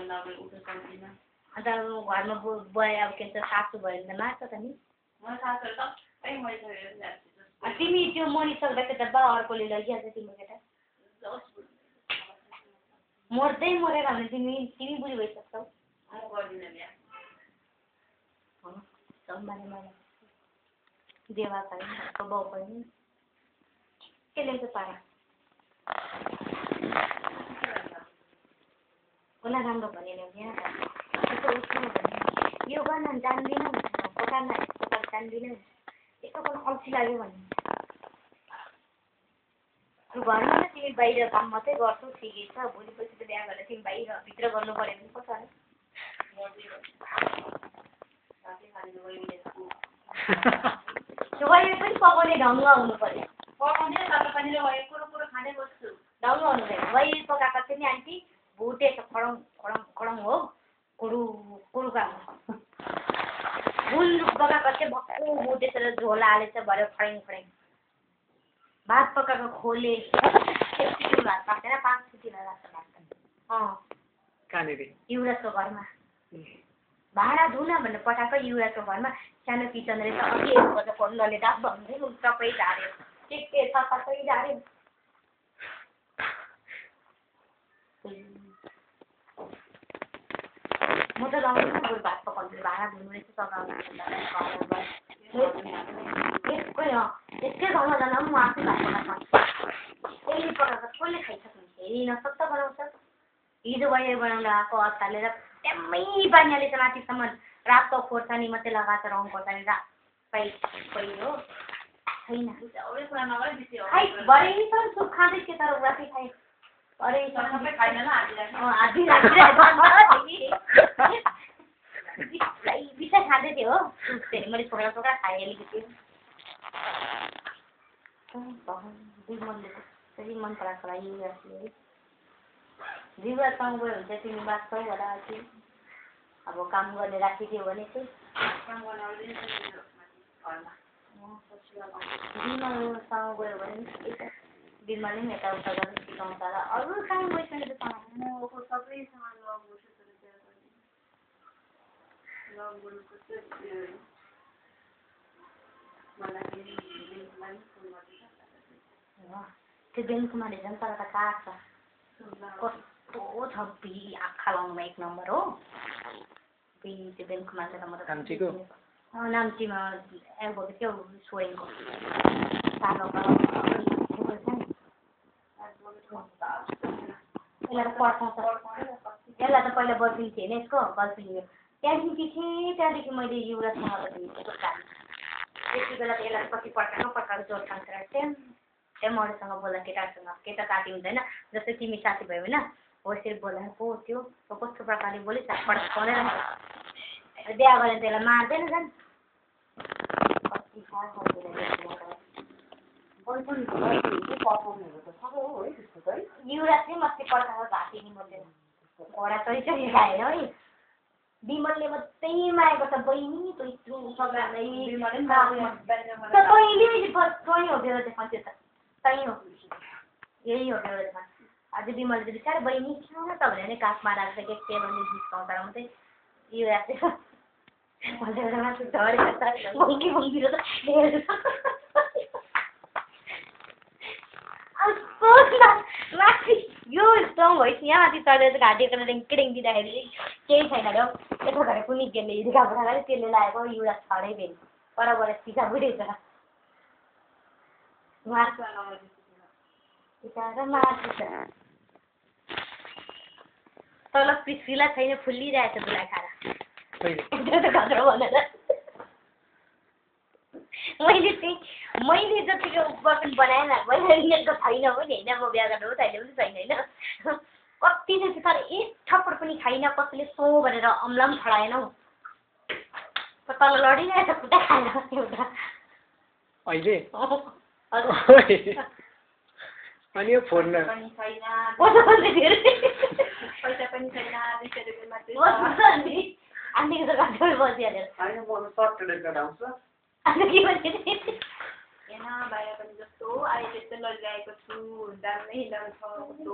अन्त घरमा बुवाई अब के भन्छ सासू भयो भने त मार्छ त नि तिमी त्यो मरिसक्दा त बा अर्कोले लगिहाल्छ तिम्रो केटा मर्दै मरेर भने तिमी बुढी भइसक्छौ देवा छैन बाउ पनि के ल्याउँछ पारा कसलाई राम्रो भने यो गर्न जान्दिनँ पकाउन जान्दिनँ यस्तो गर्न अल्छी लाग्यो भने घरमा त तिमी बाहिर काम मात्रै गर्छौ ठिकै छ भोलिपछि त बिहा गरेर तिमी बाहिर भित्र गर्नु पर्यो भने कस्तो वही पनि पकाउने ढङ्ग हुनु पर्यो पकाउने पनि कुरो खाँदै बस्छु ढङ्ग हुनु पर्यो वही पकाएको चाहिँ नि आन्टी भुटेछ खडङ खडङ खडङ हो कुरु फुल पकाएको चाहिँ भक्कु भुटेछ र झोल हालेछ भरे खडेङ खडेङ भात पकाएको खोले 1 सिटी भात पाक्दैन 5 सिटी लाग्छ भात युवराजको घरमा भाडा धुन भनेर पठाएको युवराजको घरमा सानो किचन रहेछ अघि एकपल्ट फोनले डाक भन्दै सबै झार्यो के छ सबै झार्यो म त लाउँदिनँ बरु भात पकाउनु भाडा धुनु रहेछ सघाउनु यसकै घरमा जाँदा पनि म आफै भात पकाएको यसले पकाएको कसले खाइसक्नु हेरि नसक्दा बनाउँछ हिजो भयो बनाउनु आएको अत्तालेर ट्याम्मै पानी हालेछ माथिसम्म रातको खोर्सानी मात्रै लगाएको रङ खोर्सानी रातै हो छैन भरेसम्म सुप खाँदै थियो तर राति खाएँ बिसा खाँदै थियो हो मैले छोरा छोरा खाएँ अलिकति मन पराएको होला युवराजले युवराजसँग गयो भने चाहिँ तिमी बाँच्छौ होला कि अब काम गर्ने राखिदियो भने चाहिँ बिमलसँग गयो भने बिमलले पनि यताउता गर्नु सिकाउँछ होला अरू कहाँ गइसकेको छ त्यो बेनकुमारले झन् तर त काट्छ कस्तो छ आँखा लाउनुमा 1 नम्बर हो त्यो बेनकुमारले त म त नाम्चीमा एल्बो थियो सोइङको सानो यसलाई त पहिला गर्लफ्रेन्ड थिएन यसको गर्लफ्रेन्ड त्यहाँदेखि त्यहाँदेखि मैले युवराजसँग त्यति बेला त यसलाई कति पड्काएको जोड खान्छ त्यहाँ मसँग बोल्दा केटा साथी हुँदैन जस्तै तिमी साथी भयो होइन हो यसरी बोल्दा पो त्यो कस्तो प्रकारले बोल्यो पड्काउने बिहा गरेर त्यसलाई मार्दैन झन् युवराज चाहिँ मस्ती पड्काएको घाँटी नि बोल्दैन घोडा चढी खाएन है विमलले मात्रै मागेको छ बहिनी तैँले हो बेला देखाउँथ्यो त तै हो यही हो बेला देखाउँछ अझै विमलले चाहिँ बिचारा बहिनी किन त भने नि काखमा राख्छ के भने जिस्काउँछ र मात्रै युवराज चाहिँ यो स्ट्रङ भइस यहाँ माथि चढेर घाँटी डेङ दिँदाखेरि केही छैन र यता घर कुनै गेले हिर्का बुढाले त्यसले लागेको युवराज छडै फेरि परबाट सिसा बुढेछ मार्छ तल पृथ्वीलाई छैन फुलिरहेछ बुढा खाएर मैले जतिको गर्लफ्रेन्ड बनाएन यस्तो छैन पनि होइन म बिहा गर्नु तैँले पनि छैन होइन कति चाहिँ तर 1 थप्पड पनि खाइन कसैले सो भनेर अम्ला पनि छडाएनौ तल लडिरहेछ खुट्टा खाएर एउटा अहिले अनि यो फोन पैसा पनि छैन 200 रुपियाँ मात्रै आन्टीको त कति बसिहाल्यो होइन म सर्ट टेलेर आउँछ अनि के भन्छ हेन बाहिर पनि जस्तो अहिले चाहिँ लगिरहेको छु दाम नै दाम छ कस्तो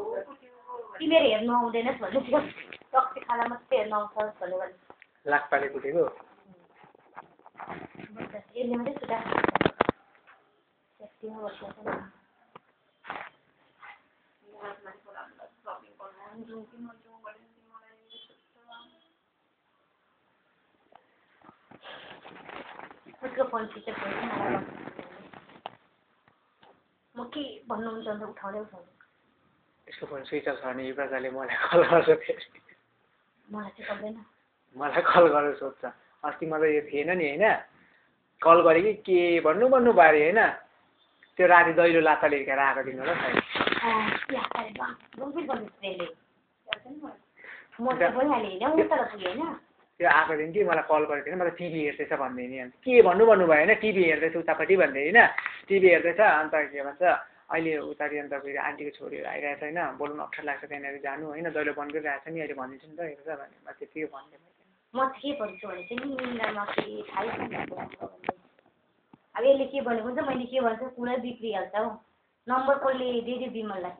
तिमीहरू हेर्नु आउँदैनस् भन्दै थियो टक्सी खाना मात्रै हेर्न आउँछ भन्यो भने लाखपाले कुटेको यसले मात्रै छुट्टा सेफ्टीमा बसिरहेको छ सपिङ गर्नु जाउँ कि नजाउँ भने मलाई उसको फोन स्विच अफ भयो मलाई म के भन्नुहुन्छ भने उठाउँदै उठाउँदै यसको फोन स्विच अफ छ भने युवराजले मलाई कल गर्छ फेरि मलाई चाहिँ सक्दैन मलाई कल गरेर सोध्छ अस्ति मलाई यो थिएन नि होइन कल गरेँ कि के भन्नु भयो अरे होइन त्यो राति दैलो लात्ता हिर्काएर आएको दिन र म त भइहालेँ होइन उता पुगेँ होइन त्यो आएको दिन कि मलाई कल गरेको थिएन मलाई टिभी हेर्दैछ भन्दै नि अन्त के भन्नु भयो होइन टिभी हेर्दैछ उतापट्टि भन्दै होइन टिभी हेर्दैछ अन्त के भन्छ अहिले उतारि अन्त फेरि आन्टीको छोरीहरू आइरहेको छ होइन बोल्नु अप्ठ्यारो लाग्छ त्यहाँनिर जानु होइन दैलो बन्द गरिरहेको छ नि अहिले भनिदिन्छु नि त हेर्छ भने म त्यतिकै भन्दै म चाहिँ के भन्छु भने चाहिँ नि निन्द्रामा फेरि थाहै छैन अब यसले के भनेको हुन्छ मैले के भन्छ पुरै बिग्रिहाल्छ हौ नम्बर कसले दियो विमललाई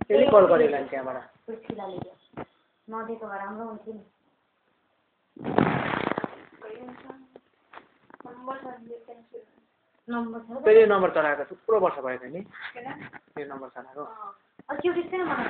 त्यसले कल गरेर त्यहाँबाट पृथ्वीलाई दियो नदिएको भए राम्रो हुन्थ्यो नि नम्बर छ फेरि नम्बर चलाएको थुप्रो वर्ष भयो त नि फेरि नम्बर चलाएको अब के उठेको छैन मलाई